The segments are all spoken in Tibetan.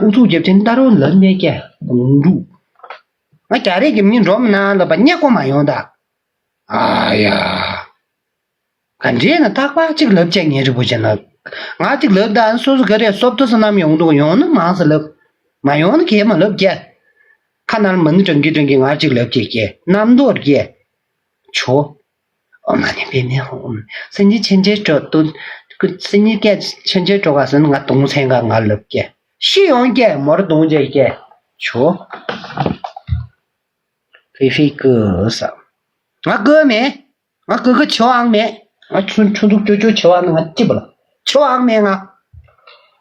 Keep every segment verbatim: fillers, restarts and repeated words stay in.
ཨུ་ཚུགས་རྒྱབ་ཆེན་ལྟ་རུང་ལབ་མེད་ཀྱ་དགོང་དྲུག་ང་རྒྱ་རིགས་ཀྱི་མི་འགྲོ་མི་ན་ལབ་པ་སྙད་གོ་མ་ཡོང་ད། ཨ་ཡ། ག་འདྲས་ན་རྟག་པར་གཅིག་ལབ་བྱས་ངའི་རི་བོ་ཅན་ལ། ང་གཅིག་ལབ་ད་སོ་སོ་ག་རེ་སོབ་ཏོ་ས་ནམ་ཡོང་འདུག་ཡོང་ན་མང་ས་ལབ། མ་ཡོང་ན་གས་མ་ལབ་ཀྱ། ཁ་ནང་མ་ཎི་བགྲང་གི་བགྲང་གི་ང་གཅིག་ལབ་ཀྱ་ཀྱ་རྣམ་རྟོག་ཀྱ། ཆོ། ཨོཾ་མ་ཎི་པདྨེ་ཧཱུྃ། སེམས་ཉིད་ཆེན་ཆེན་སྤྲོ་དུ། སེམས་ཉིད་སྐད་ཆེན་ཆེན་སྤྲོ་ག་ཟེར་ན་ང་དུང་སེང་ག་ང་ལབ་ཀྱ། ཤི་ཡོང་ཀྱ་མོར་དུང་བྱས་ཀྱ། ཆོ། ཕི་ཕི་ཀུ་ས། ང་ཀུ་མེད། ང་ཀུ་ཀུ་ཆོ་ཨང་མེད། ང་ཆུ་ཆུ་འཛུག་ཅོ་ཅོ་ཆོ་ཨང་ང་ཅི་བ་ལ། ཆོ་ཨང་མེད་ང་།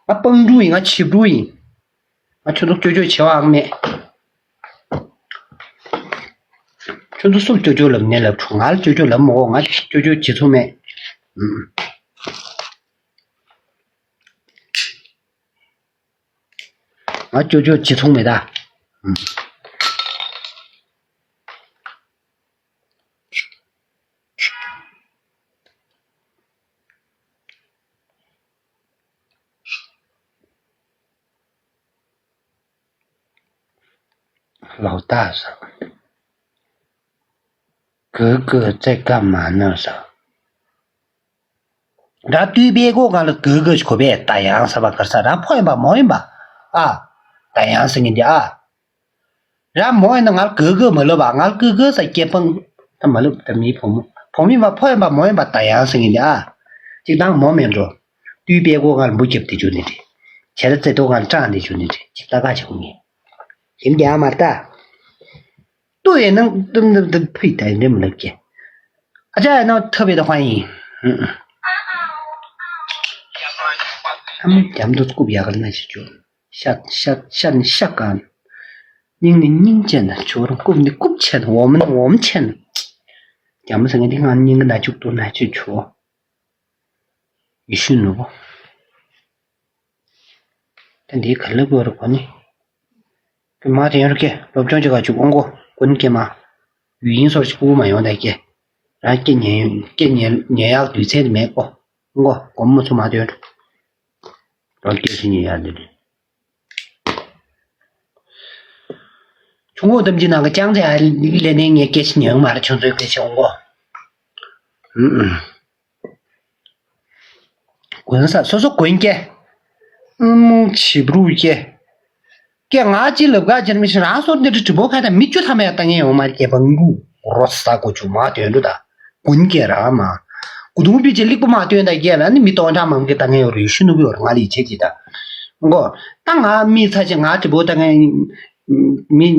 ང་སྤང་འབྲུ་ཡིན། ང་བྱི་འབྲུ་ཡིན། ང་ཆུ་འཛུག་ཅོ་ཅོ་ཆོ་ཨང་མེད། ཁྱོད་ཚོ་སུར་ཅོ་ཅོ་ལབ་ནས་ལབ་བྱུང་། ང་ལ་ཅོ་ཅོ་ལབ་མོ། ང་ཅོ་ཅོ་བྱེད་ཚུགས་མེད། ཨུམ། ང་ཅོ་ཅོ་བྱེད་ཚུགས་མེད་ད། ཨུམ། ལོག་ལྟ་ཟེར། གུ་གུ་བརྩེ་དགའ་མ་ནོར་ཟེར། ར་ཏུས་པའི་གོ་ག་ལ་གུ་གུ་ཞིག་གོ་བས་ད་ཡང་ས་བ་གར་ས་ར་ཕོ་ཡིན་པ་མོ་ཡིན་པ། ཨ། ད་ཡང་ས་ངན་འདི་ཨ། ར་མོ་ཡིན་ན་ང་ལ་གུ་གུ་མ་ལབ་པ། ང་ལ་གུ་གུ་ས་སྐྱེ་སྤང་ད་མ་ལབ་ད་མིའི་བུ་མོ། བུ་མོ་ཡིན་པ་ཕོ་ཡིན་པ་མོ་ཡིན་པ་ད་ཡང་ས་ངན་འདི་ཨ། གཅིག་དང་མོ་མེད་འགྲོ། ཏུས་པའི་གོ་ག་ལ་འབུ་རྒྱབ་དེ་བཅུག་ནི་རེད། བྱས་ད་རྩེ་ཏོ་ག་ལ་སྐྲངས་དེ་བཅུག་ནི་རེད། གཅིག་ད་ག་ཆེ་གོ་ངེ། ཡིན་རྒྱ་མ་ལྟ། ལྟོས་ཡས་ནང་ཏུམ་ཏུམ་ཏུམ་ཕུད་ད་ཡིན་རེད་མི་ལབ་ཀྱི། ཨ་ཅག་ཡས་ནང་ཐབས་ཡས་ད་ཧ་ཡིན། ཨ་མ་རྒྱམ་དུ་སྐུབ་ཡག་ལ་ན་ཞིག་བྱོས། ཤ་ཤ་ཤ་ནི་ཤ་གང་། སྙིང་ནི་སྙིང་ཅན་ན་ཆོ་རང་སྐུབ་ནི་སྐུབ་ཆེན་འོ་མ་ནི་འོ་མ་ཆེན། རྒྱ་མ་ཟེར་མཁན་འདི་ང་སྙིང་གི་ན་བཅུག་ཏུ་ན་ཆུ་ཆོ། ཡེ་ཤུ་ནོར་བུ། ད་འདིའི་ག་ལེ་གོ་རུ་གོ་ནི། ཀི་མ་དེ་ཡོད་རུ་ཀེ་སློབ་སྦྱོང་ཅིག་ག་བཅུག་ཨོང་གོ་ཀུན་ཀེ་མ། ཡུལ་ཡིན་སོར་ཞིག་ཀུ་མ་ཡོང་ད་ཀེ། རང་ཀེ་ཉན་ཀེ་ཉན་ཉན་ཡག་དུས་ཚོད་མེད་གོ་ཨོང་གོ་གོམ་མོ་ཚོ་མ་དེ་ཡོད་རུ། རང་ཀེ་སི་ཉན་ཡག་དུས་དུས། ཆུང་ངུ་གཏམ་གྱི་ནང་གི་ཅང་ཚེ་ཨ་ལེ་ནས་ངས་སྐད་ཆ་ཉན་མ་རེད། ཆུང་ཚོའི་སྐད་ཆ་འོང་གོ་ཨུ་ཨུ། དགོན་ས་སོ་སོ་དགོན་སྐྱེ། ཨུ་མུ་བྱི་བྲུ་སྐྱེ། སྐྱེ་ང་ཅི་ལབ་ག་ཅེར་མི་ཤི་རང་སོར་འདི་འདྲི་བོ་ཕ་དང་མི་བཅུ་ཐམ་ཡ་ཏང་ཡེ་ཡོང་མ་སྐྱེ་བང་གུ་རོ་ས་གོ་ཆུ་མ་དོན་འདུ་ད། དགུན་སྐྱེ་ར་མ། གུ་དུང་པི་ཅེ་ལིག་པ་མ་དོན་ད་སྐྱེ་ལ་ནི་མི་སྟོང་ཕྲག་མང་གི་ཏང་ཡེ་ཡོ་རི་ཤུ་ནུ་བི་ཡོ་ར་ང་ལི་ཆེ་ཅི་ད། མགོ། ད་ང་མི་ཚ་ཅེ་ང་འདྲི་བོ་ཏང་ཡེ། མི།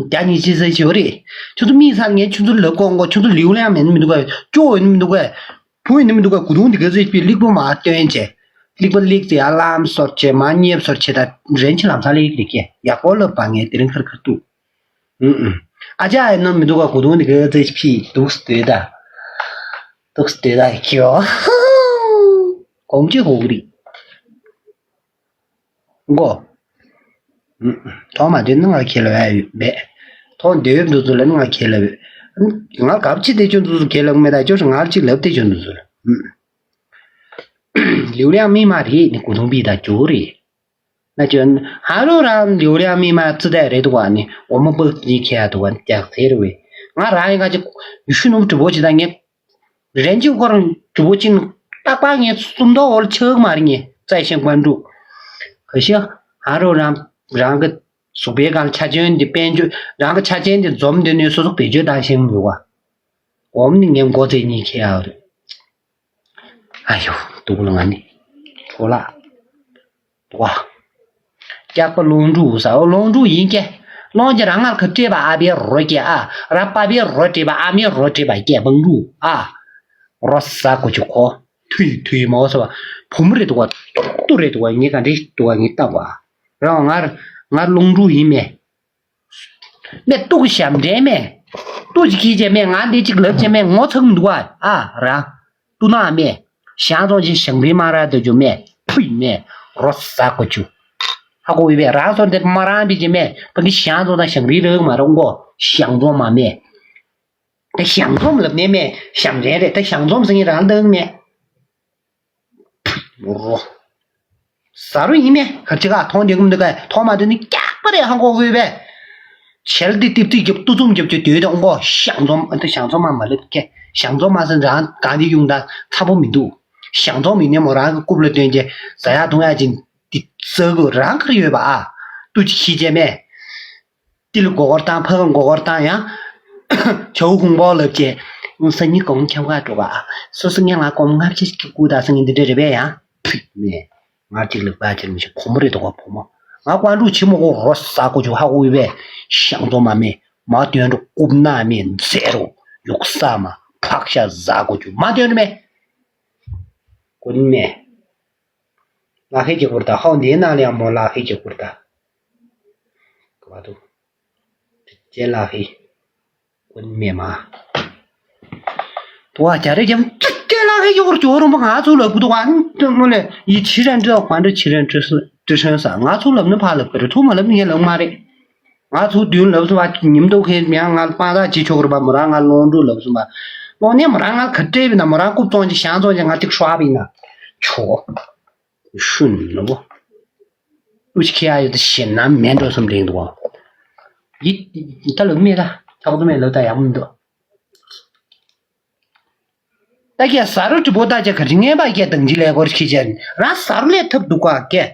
རྒྱ་ཉི་ཤི་ཟེར་ཞོ་རེ། ཁྱོད་ཚོ་མི་ཚ་ངས་ཁྱོད་ཚོ་ལབ་གོ་མགོ་ཁྱོད་ཚོ་ལིའུ་ལེང་མེད་ནི་མི་འདུག་ག་ཅོ་ཡོད་ནི་མི་འདུག་ག་བུ་ཡིན་ནི་མི་འདུག་ག་གུ་དུང་འདི་ག་ཚོད་པའི་ལིག་པོ་མ་སྟོན་བྱས། ལིག་པ་ལིག་ཙེ་ཡ་ལམ་སོར་བྱས་མ་ཉེབ་སོར་བྱས་ད་རེན་ཆེ་ལམ་ས་ལིག་ལིག་གེ་ཡག་པོ་ལབ་པ་ངས་དེ་རིང་ཁར་ཁར་ཏུ། ཨུ་ཨུ། ཨ་ཅག་ཡིན་ནི་མི་འདུག་ག་གུ་དུང་འདི་ག་ཚོད་ཕི་འདུག་སྟོད་ད། འདུག་སྟོད་ད་ཁྱོ། གོམ་ཅི་ཧོག་རི། མགོ། ཐོག་མ་དེ་ནི་ང་ཁྱེད་ལ་ཡོད་པས། ཐོག་འདི་ཡོད་འདུག་ཚུལ་ལ་ནི་ང་ཁྱེད་ལ་ཡོད། ང་གབ་ཅི་དེ་ཅོ་འདུག་ཚུལ་ཁྱེད་ལ་མེད་ད་ཅོ་ང་ཅི་ལབ་དེ་ཅོ་འདུག་ཚུལ། ལིའུ་ལིའང་མི་མ་རེད་ནི་གུ་དུང་པི་ད་ཅོ་རེད། ན་ཅོ་ཧ་རོ་རང་ལིའུ་ལིའང་མི་མ་ཙི་ད་རེད་འདུག་བ་ནི་འོ་མ་པག་ཅི་ཁྱེད་ཡ་འདུག་བ་ནི་ཀྱག་ཟེར་བས། ང་རང་ཡི་ག་ཅི་ཡུ་ཤུ་ནུབ་གྲུ་བོ་ཅི་ད་ངས། རན་ཅིག་སྐོར་གྲུ་བོ་ཅིན་རྟག་པར་ངས་སུམ་མདོ་འོལ་ཆག་མ་རེད་ངས་རྩྭ་ཤིང་པན་དྲུག་ག་ཤི་ཧ་རོ་རང་རང་གི་གཟུགས་པའི་སྒང་ཆ་ཅན་འདི་དཔལ་འབྱོར་རང་གི་ཆ་ཅན་འདི་འཛོམས་འདི་ནས་སོ་སོ་བེད་སྤྱོད་བཏང་ཤེས་མི་འདུག་བ། འོམ་ནི་ངས་མགོ་ཚད་གཉིས་ཁྱེར་ཡག་རེད། ཨ་ཡོ་སྡུག་ལ་ང་ནི་ཁྲོ་ལགས། ཝ། སྐྱག་པ་ལོང་ཕྲུག་ཟ་འོ་ལོང་ཕྲུག་ཡིན་ཀྱེ། ལོང་ཀྱེ་རང་ང་ཁ་སྤྲད་པ་ཨ་བའི་རོ་ཀྱེ་ཨ། ར་པ་བའི་རོ་སྤྲད་པ་ཨ་མའི་རོ་སྤྲད་པ་ཀྱེ་བང་ཕྲུག་ཨ། རོ་ཟ་གོ་ཆུ་ཁོ། ཐུའི་ཐུའི་མོ་ཟ་བ། བུ་མོ་རེད་འདུག་བ། ཏུ་རེད་འདུག་བ་ངས་ག་འདྲེ་འདུག་བ་ངས་བལྟ་བ། རང་ང་ང་ལོང་ཕྲུག་ཡིན་མེད། མེ་ཏོག་གི་ཞབས་འདྲེན་མེ། ཏོག་ཅིག་ཁྱི་ཅེ་མེ་ང་འདི་ཅིག་ལབ་ཅེ་མེ་ངོ་ཚ་གི་མི་འདུག་ཨ་ཨ་ར། ཏུ་ན་མེ། ཞང་ཙོང་ཅིག་ཞང་རི་མ་ར་དུ་ཅུ་མེ། ཕུའི་མེ། རོ་ས་གོ་ཆུ། ཧ་གོ་བི་བེ་རང་སོ་འདི་མ་རང་བི་ཅེ་མེ། པ་འདི་ཞང་ཙོང་དང་ཞང་རི་རག་མ་ར་མགོ་ཞང་ཙོང་མ་མེ། དེ་ཞང་ཙོང་ལབ་མེ་མེ་ཞབས་འདྲེན་རེད་དེ་ཞང་ཙོང་ཟེར་ངེ་རང་འདང་མེ། རོ། ཟ་རུ་ཡིན་མེད་ག་ཅི་ག་མཐོང་དེ་ཀུམ་དེ་ག་མཐོང་མ་དེ་ནི་སྐྱག་པ་རེད། ཧང་གོ་གོས་པས་བྱེལ་དེ་ཏིབ་ཏིབ་རྒྱབ་ཏུ་ཙུམ་རྒྱབ་ཀྱི་དུས་དང་གོ་ཞང་ཚོ་མ་ཞང་ཚོ་མ་མ་ལེབ་ཀྱེ་ཞང་ཚོ་མ་སེ་རང་གང་དེ་ཡོང་ད་ཚ་པོ་མི་འདུག་ཞང་ཚོ་མི་ནི་མོ་རང་གི་རྐུབ་ལ་སྟོན་ཀྱེ་ཟ་ཡག་འཐུང་ཡག་ཅིག་དེ་ཟ་དགོས་རང་གར་ཡོད་པ་ཨ་ཏུ་ཅི་ཁྱི་ཅེ་མེད། ཏིལ་མགོ་སྐོར་བཏང་ཕ་གི་མགོ་སྐོར་བཏང་ཡང་། ཇའུ་ཧུང་པོ་ལབ་ཀྱེ། སང་ཉིན་དགོང་འཁྱམ་ག་འགྲོ་བ། སོ་སོ་ངས་ང་སྒོར་ལྔ་བཅུ་ཞིག་བསྐུར་དང་སང་ཉིན་འདི་འདྲ་རེད་པས་ཡང་། ཕིག་ནས། ང་གཅིག་ལ་བ་ཅིར་མི་ཤེས་བུ་མོ་རེད་འདུག་ག་བུ་མོ། ང་ཀོན་ཀྲུག་ཆི་མོ་གོ་རོ་ཟ་གོ་ཆུ་ཧ་གོ་བའི་ཤང་ཙོ་མ་མེད་མ་དོན་འགྲོ་རྐུབ་ན་མེད་མཛེ་རོ་ཡུག་ས་མ་ཕག་ཤ་ཟ་གོ་ཆུ་མ་དོན་འགྲོ་མེད། ཀུན་མེད། ལག་ཁའི་རྒྱ་གུར་དང་ཧའོ་འདིའི་ནང་ལ་ཡང་མོ་ལག་ཁའི་རྒྱ་གུར་དང་། ག་པ་འདུག་ཅེ་ལག་ཁའི་ཀུན་མེ་མ། དུ་བ་རྒྱ་རེ་རྒྱ་མོ་ཅེ་ལག་ཁའི་རྒྱ་གུར་ཇོ་རོང་པ་ང་ཚོ་ལ་གུ་དུ་བ་ནི་མོ་ལས་ཡི་ཕྱི་རན་ཏྲི་དང་ཁོང་ཏྲི་ཕྱི་རན་ཏྲི་སུ་ཏྲི་ཧྲན་ས་ང་ཚོ་ལབ་ནི་ཕ་ལབ་གི་རེད་ཐུག་མ་ལབ་ནི་ངས་ལབ་མ་རེད། ང་ཚོ་མདུན་ལབ་སོང་བ་ཉིམ་ཏོག་ཁའི་མིང་ང་ལ་པང་ད་ཅི་ཆོག་རེད་པ་མོ་རང་ང་ལོང་འགྲོ་ལབ་སོང་བ། ལོང་ནས་མོ་རང་ང་ལ་ག་སྤྲད་པ་ཡིན་ན་མོ་རང་རྐུབ་བཙོང་ཅིག་ཞང་བཙོང་ཅིག་ང་ཏིག་ཧྲོ་བ་ཡིན་ན། ཆོག་ཤུན་ནོ། ཨུ་ཆི་ཁི་ཡ་ཡོད་དེ་ཞེ་ན་མེད་འགྲོ་སོམ་དྲན་འདུག་ཨ། ཡི་ད་ལོ་མེད་ད་ཐག་ཏུ་མེད་ལོ་ད་ཡག་མི་འདུག་ད་ཀྱ་ཟ་རུ་གྲི་པོ་ད་ཀྱ་ག་རི་ངན་པ་ཀྱ་དང་ཅི་ལས་སྐོར་ཁྱི་ཅན་རང་ཟ་རུ་ལས་ཐབས་འདུག་ག་ཀྱ་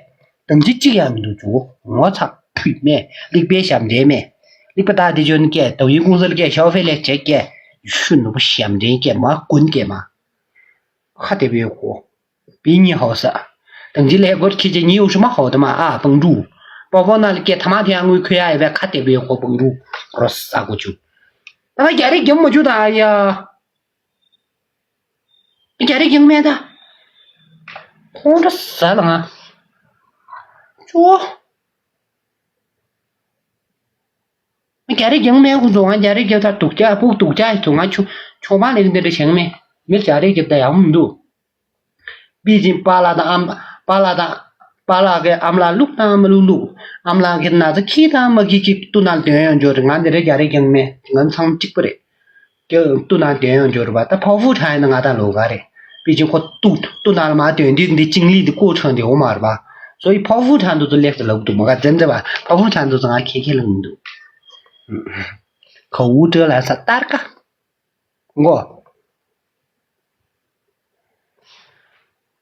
དང་ཅི་གཅིག་ཡང་མི་འདུག་ཅུ་ངོ་ཚ་ཕུད་མེད་ལིག་པའི་ཞབས་འདྲེན་མེད་ལིག་པ་ད་དེ་ཅོན་ཀྱ་དོ་ཡི་ཀུང་སལ་ཀྱ་ཤའོ་ཧྥེ་ལས་བྱེད་ཀྱ་ཤུ་ནུ་པོ་ཞབས་འདྲེན་ཀྱ་མ་ཀུན་ཀྱ་མ་ཁ་དེ་བས་གོ་བི་ཉི་ཧོ་ས། དང་ཅི་ལས་སྒོར་ཁྱི་ཅེ་ཉི་འུ་ཤུ་མ་ཧོ་དེ་མ་ཨ་པང་ཀྲུ། པོ་པོ་ན་ལ་སྐད་ཐ་མ་དེ་ཡང་དངུལ་ཁོ་ཡ་ཡ་བས་ཁ་དེ་བས་གོ་པང་ཀྲུ། རོ་ས་གོ་ཆུ། ད་ང་རྒྱ་རིགས་རྒྱང་མ་ཆུ་ད་ཡ། རྒྱ་རིགས་རྒྱང་མེད་ད། ཁོང་ཁྲོ་ཟ་ལ་ང་། ཅོ། རྒྱ་རིགས་རྒྱང་མེད་ཁོང་ཚོ་ང་རྒྱ་རིགས་རྒྱ་ད་སྡུག་ཅག་ཕུག་སྡུག་ཅག་ཞིག་ང་ཆུ་ཆུང་མ་ལེགས་འདི་འདྲ་བྱེད་མེད་མི་རྒྱ་རིགས་རྒྱབ་ད་ཡག་མི་འདུག་པི་ཅིན་པཱ་ལགས་དང་ཨམ་པཱ་ལགས་དང་པཱ་ལགས་ཀྱི་ཨམ་ལགས་ལུག་དང་མ་ལུག་ལུག་ཨམ་ལགས་ཀྱི་ན་ཚ་ཁྱི་དང་མ་ཁྱི་ཁྱི་ཏུ་ནང་དོན་ཡོང་འབྱོར་རེད། ང་འདི་རེད་རྒྱ་རེད་རྒྱང་མེད་ང་ཚང་གཅིག་པ་རེད། ཀྱི་ཏུ་ནང་དོན་ཡོང་འབྱོར་རེད་པ་ད་ཕ་ཧྥུ་ཁྲང་ཡིན་ན་ང་དང་ལོ་ག་རེད། པི་ཅིན་ཁོ་ཏུ་ཏུ་ནང་ལ་མ་དོན་དུས་འདི་ཅིང་ལི་འདི་ཀོ་ཁྲང་དེ་འོ་མ་རེད་པ། སོ་ཡི་ཕ་ཧྥུ་ཁྲང་དུ་ཚོ་ལེགས་ཏུ་ལབ་འདུག་མ་ག་ཙན་ཙེ་པ་ཕ་ཧྥུ་ཁྲང་དུ་ཚོ་ང་ཁེ་ཁེ་ལབ་མི་འདུག་ཁ་འུ་ཏྲ་ལ་ས་ཏར་ཀ་མགོ།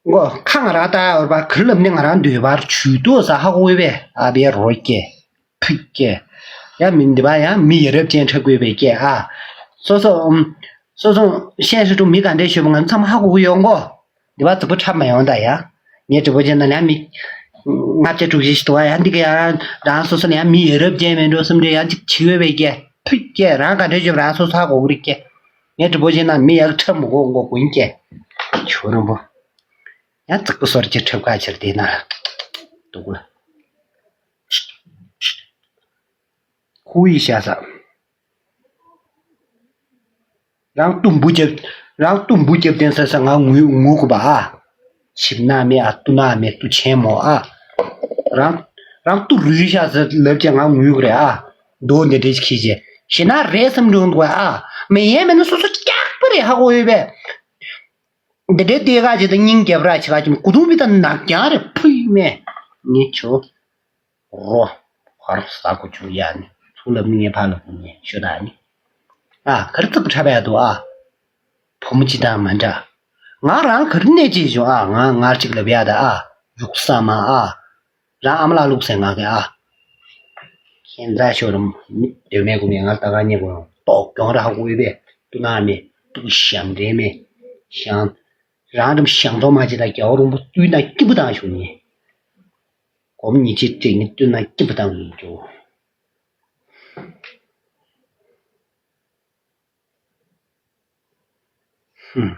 མགོ་ཁ་ང་རང་ལྟ་ཡ་བར་པ་གར་ལབ་ནི་ང་རང་འདོད་པར་ཇུས་གཏོགས་ས་ཧ་གོ་བས་ཨ་བའི་རོ་སྐྱེ་ཕུག་སྐྱེ། ཡང་མི་འདི་པ་ཡང་མི་ཡ་རབས་ཅན་འཁྲབ་དགོས་པའི་སྐྱེ་ཨ། སོ་སོ་ཨུམ། སོ་སོ་ཤེས་སུ་འགྲོ་མི་ག་འདྲས་ཤོད་པ་ང་ཚང་མ་ཧ་གོ་གི་ཡོད་མགོ། འདི་པ་དུ་པོ་འཁྲབ་མ་ཡོང་ད་ཡ། ངའི་དྲི་བ་བྱས་ན་ཡང་མི། ལྔ་བརྒྱ་དྲུག་ཅུ་ཞིག་འདུག་ཨ་ཡང་འདི་ག་ཡང་རང་སོ་སོ་ལ་ཡང་མི་ཡ་རབས་ཅན་མེད་འགྲོ་སེམས་ཁྲལ་ཡང་ཅིག་བྱེད་འོས་པའི་སྐྱེ་ཕུག་སྐྱེ་རང་ག་འདྲས་ཤོད་པ་རང་སོ་སོ་ཧ་གོ་གི་རེད་སྐྱེ། ངས་དྲི་བ་བྱས་ན་མི་ཡག་འཁྲབ་མི་དགོས་མགོ་དགུན་སྐྱེ། ཆུ་རིང་པོ། ཡང་ཙག་པུ་སོར་གྱི་འཁྲབ་ཁ་ཕྱིར་བལྟས་ན། འདུག་ལ། ཁུ་ཡི་ཤ་ཟ། རང་ཏུ་འབུ་རྒྱབ། རང་ཏུ་འབུ་རྒྱབ་བསྟན་ས་ས་ང་ངུ་ངུ་གུ་པ་ཨ། ཆིབ་ན་མེ་ཨ་ཏུ་ན་མེ་ཏུ་ཆེན་མོ་ཨ། རང་རང་ཏུ་རུས་ཤ་ཟ་ལབ་ཀྱང་ང་ངུ་གུ་རེད་ཨ། མདོ་འདི་འདྲས་ཁྱི་ཅེ། ཞེ་ན་རེད་བསམ་འགྲོ་འདུག་ཨ། མི་ཡན་མེད་ན་སོ་སོ་སྐྱག་པ་རེད་ཧ་གོ་ཡོད་པས། འདི་འདྲའི་ལྟས་ཀ་ཅིག་དང་སྙིང་རྒྱབ་ར་ཆེ་ཁ་ཅིག་གུ་དུང་པི་ད་ནག་རྐྱང་རེད་ཕུ་ཡི་མེ། ངས་ཆོ། རོ། ཧར་ས་གོ་ཆུ་ཡ་ནི་ཚུ་ལབ་ནི་ངས་ཕ་ལབ་ནི་ཤོད་ད་ནི། ཨ་གར་ཙིག་ཁྲ་བས་འདུག་ཨ། བུ་མོ་ཅི་དང་མ་འདྲ། ང་རང་གར་གནས་ཅི་བྱུང་ཨ་ང་ངར་ཅིག་ལབ་ཡ་ད་ཨ། ཡུག་ས་མ་ཨ། རང་ཨ་མ་ལགས་ལུག་སེ་ང་གི་ཨ། ཁྱེད་འཛའ་ཤོར་མི་དོན་མེད་གུ་མེད་ང་ལྟ་ག་ཉེ་གུ་ཏོག་གྱོང་ར་ཧ་གུ་ཡོད་པས་ཏུ་ན་མེད་ཏུ་ཞམ་འདྲེ་མེད་ཞང་རང་རིམ་ཞང་ཐོག་མ་ཅི་དང་རྒྱལ་བ་རིན་པོ་བཏུལ་ན་སྐྱིད་པོ་དང་ཞུ་ཉེ་གོམ་ཉི་ཅི་སྤྲད་ནི་བཏུལ་ན་སྐྱིད་པོ་དང་ཡིན་ཅོ། ཧུམ།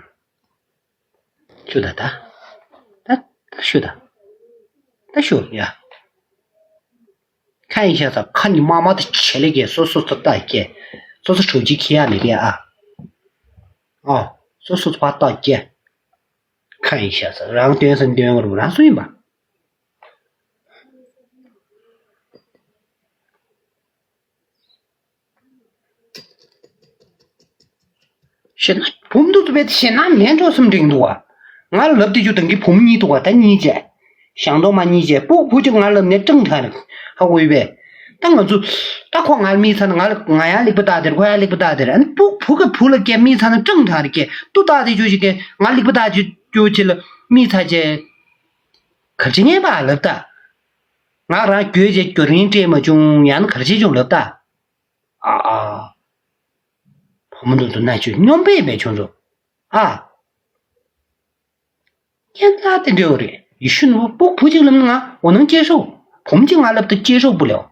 ཤོད་ད་ད། ད་ད་ཤོད་ད། ད་ཤོད་ཡ། ཁ་ཡིན་ཤ་ཚ་ཁ་ཉི་མ་མ་ད་ཆེ་ལེ་གེ་སོ་སོ་ཚ་ད་སྐྱེ། སོ་སོ་གྲོགས་ཅི་ཁྱི་ཡ་མི་གེ་ཨ། ཨོ། སོ་སོ་ཚ་ད་སྐྱེ། ཁ་ཡིན་ཤ་ཚ་རང་སྟོན་སེམས་སྟོན་རུ་རང་སུ་ཡིན་པ། ཞེ་ན་བུམ་དུ་བས་ཞེ་ན་མེད་འགྲོ་སེམས་འགྲིག་འདུག་བ། ང་ལབ་དེ་རྒྱུ་དང་གི་བུམ་གཉིས་འདུག་བ་ད་གཉིས་བྱས། ཞང་མདོག་མ་གཉིས་བྱས་སྤུ་གུ་བུ་གཅིག་ང་ལབ་ནས་སྤྲང་ཐང་རེད། ཧ་གོ་ཡོད་པས། ད་ང་ཚོ་ད་ཁོ་ང་ལ་མིག་ཚ་ན་ང་ལ་ང་ཡང་ལེགས་པོ་བལྟ་དེར་ཁོ་ཡང་ལེགས་པོ་བལྟ་དེར། ཨ་ནི་སྤུ་གུ་བུ་ག་བུ་ལ་སྐད་མིག་ཚ་ན་སྤྲང་ཐང་རེད་སྐད་ཏུ་བལྟ་དེ་རྒྱུ་ཞིག་གི་ང་ལེགས་པོ་བལྟ་རྒྱུ་རྒྱུ་ཆེ་ལ་མིག་ཚ་བྱས། གར་ཅི་ངན་པ་ལབ་ད། ང་རང་གྱོད་བྱས་རྒྱུ་རིན་སྤྲད་མ་བྱུང་ཡང་ན་གར་ཅི་བྱུང་ལབ་ད། ཨ་ཨ། བུ་མོ་འདི་ཚོ་ན་ཆུ་སྙོམས་པས་མེད་ཆུང་ཚོ། ཨ། ཁྱེད་ལྟ་དེ་འདྲ་བོ་རེད། ཡེ་ཤུ་ནུ་བུ་བུ་གཅིག་ལབ་ན་ང་འོ་ནང་སྐྱེ་ཤོག་བུ་མོ་གཅིག་ང་ལབ་ད་སྐྱེ་ཤོག་བུ་ལེའོ།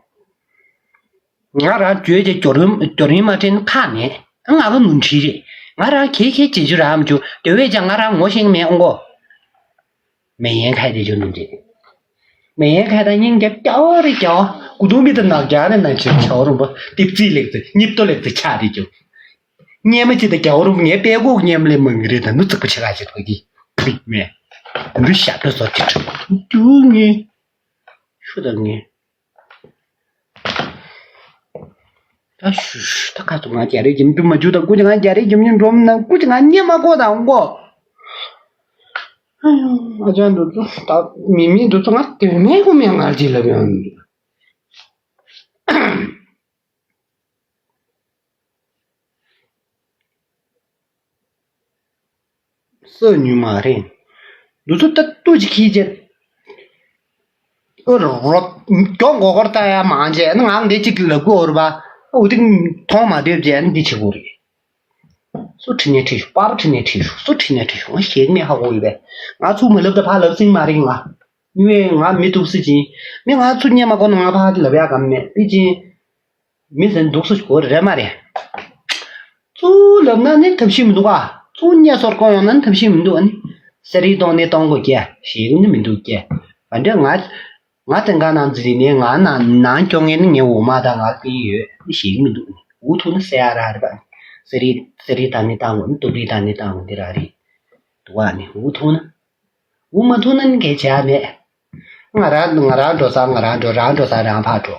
ང་རང་བརྗོད་ཀྱི་སྐྱོར་སྐྱོར་ཡིན་མ་དྲན་ཁག་མེད། ང་ག་ནུ་འཁྲིད་རེད། ང་རང་ཁེ་ཁེ་བྱེད་རྒྱུ་རག་མ་བྱུང་དེ་བས་ཀྱང་ང་རང་ངོ་ཤེས་མེད་ཨང་གོ། མེ་ཡན་ཁ་དེ་ཅུང་འདུག་ཅེས། མེ་ཡན་ཁ་དང་སྙིང་རྒྱབ་སྐྱ་བོ་རེ་སྐྱ་བོ། སྐུ་གདུང་མི་དང་ནག་རྒྱ་རེ་ནང་ཆེ་སྐྱ་བོ་རུམ་པ་ཏིབ་ཙི་ལེགས་ཙི་སྙིབ་ཏོ་ལེགས་ཙི་ཆགས་རེ་ཅུང་། སྙེ་མ་ཅི་དང་སྐྱ་བོ་རུམ་ངའི་པད་གོག་སྙེ་མ་ལས་མང་གི་རེད་ད་ནུ་ཙིག་པོ་ཆེ་ག་ཅིག་ཐོག་གི་ཕིག་མེ། འདུ་ཞབས་ཏོ་ཟོར་གྱི་ཁྲོད་འདུག་ངེ། ཤུ་དང་ངེ། ད་ཤུ་ཤུ་ད་ཁ་ཚུགས་ང་རྒྱ་རེ་འཇམ་རྒྱུ་མ་རྒྱུ་དང་སྐུ་ཅི་ང་རྒྱ་རེ་འཇམ་རྒྱུ་འགྲོམ་ན་སྐུ་ཅི་ང་རྙེད་མ་གོ་དང་གོ། ཨ་ཡོ་ཨ་ཅག་འདུ་ཚོ་ད་མི་མི་འདུ་ཚོ་ང་དོན་མེད་གོ་མེད་ང་རྗེས་ལབ་ཡོང་། སོ་ཉུལ་མ་རེད། འདུ་ཚོ་ད་ལྟོ་ཅིག་ཁྱི་ཅན། ཨོ་རོ། མགྱོགས་མགོ་སྐོར་ལྟ་ཡ་མང་ཆེ་ན་ང་འདི་ཅིག་ལབ་དགོས་རེད་པ། འོ་དེ་མཐོང་མ་ཐུབ་ཅེ་ན་འདི་བྱེད་དགོས་རེད། སུ་ཁྲི་ནས་ཁྲི་ཤོག་པར་ཁྲི་ནས་ཁྲི་ཤོག་སུ་ཁྲི་ནས་ཁྲི་ཤོག་ང་ཞེད་མེད་ཧ་གོ་ཡོད་པས། ང་ཚུགས་མ་ལབ་ད་ཕ་ལབ་སྲིང་མ་རེད་ང་། ཉུ་བས་ང་མི་ཐུག་སྲིད་ཅིང་། མི་ང་ཚུགས་ཉན་མ་གོ་ན་ང་ཕ་ལབ་ཡ་གམ་མེད་པི་ཅིང་། མི་ཟན་འདུག་སུ་གོ་རེད་མ་རེད། གཙོ་བོ་ལབ་ན་ནི་ཐབས་ཤེས་མི་འདུག་ཨ། གཙོ་བོ་ཉེ་སོར་གང་ཡོང་ན་ནི་ཐབས་ཤེས་མི་འདུག་ཨ་ནི། ཟེར་རིགས་གཏོང་ནི་གཏོང་དགོས་ཀྱི་ཞེས་ནི་མི་འདུག་ཀྱི། བ་འདྲ་ང་ང་བཙན་ག་ནང་འཛིན་ནི་ང་ནང་ནང་སྐྱོང་ངེ་ནི་ངའི་འོ་མ་དང་ང་སྐྱིན་ཡོད་ནི་ཞེས་མི་འདུག་ནི་འུ་ཐུག་ནི་ཟེར་ཡ་ར་རེད་པ། ཟེར་རིགས་ཟེར་རིགས་ད་ནི་བཏང་དགོས་ནི་སྟོབས་རིགས་ད་ནི་བཏང་དགོས་འདི་ར་རེད། འདུག་ཨ་ནི་འུ་ཐུག་ནི། འུ་མ་ཐུག་ན་ནི་གལ་ཆེ་བ་མེད། ང་རང་ང་རང་འགྲོ་ས་ང་རང་འགྲོ་རང་འགྲོ་ས་རང་ཕར་འགྲོ།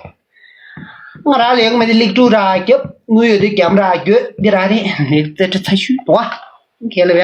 ང་རང་ལས་ཀ་མེད་དེ་ལེགས་དྲུག་ར་རྒྱབ་དངུལ་ཡོད་དེ་རྒྱམ་ར་རྒྱོད་འདི་ར་རེད་ལེགས་རྩེ་ཁྲི་ཚ་ཤུས་འདུག་ཨ། ཁས་ལེན་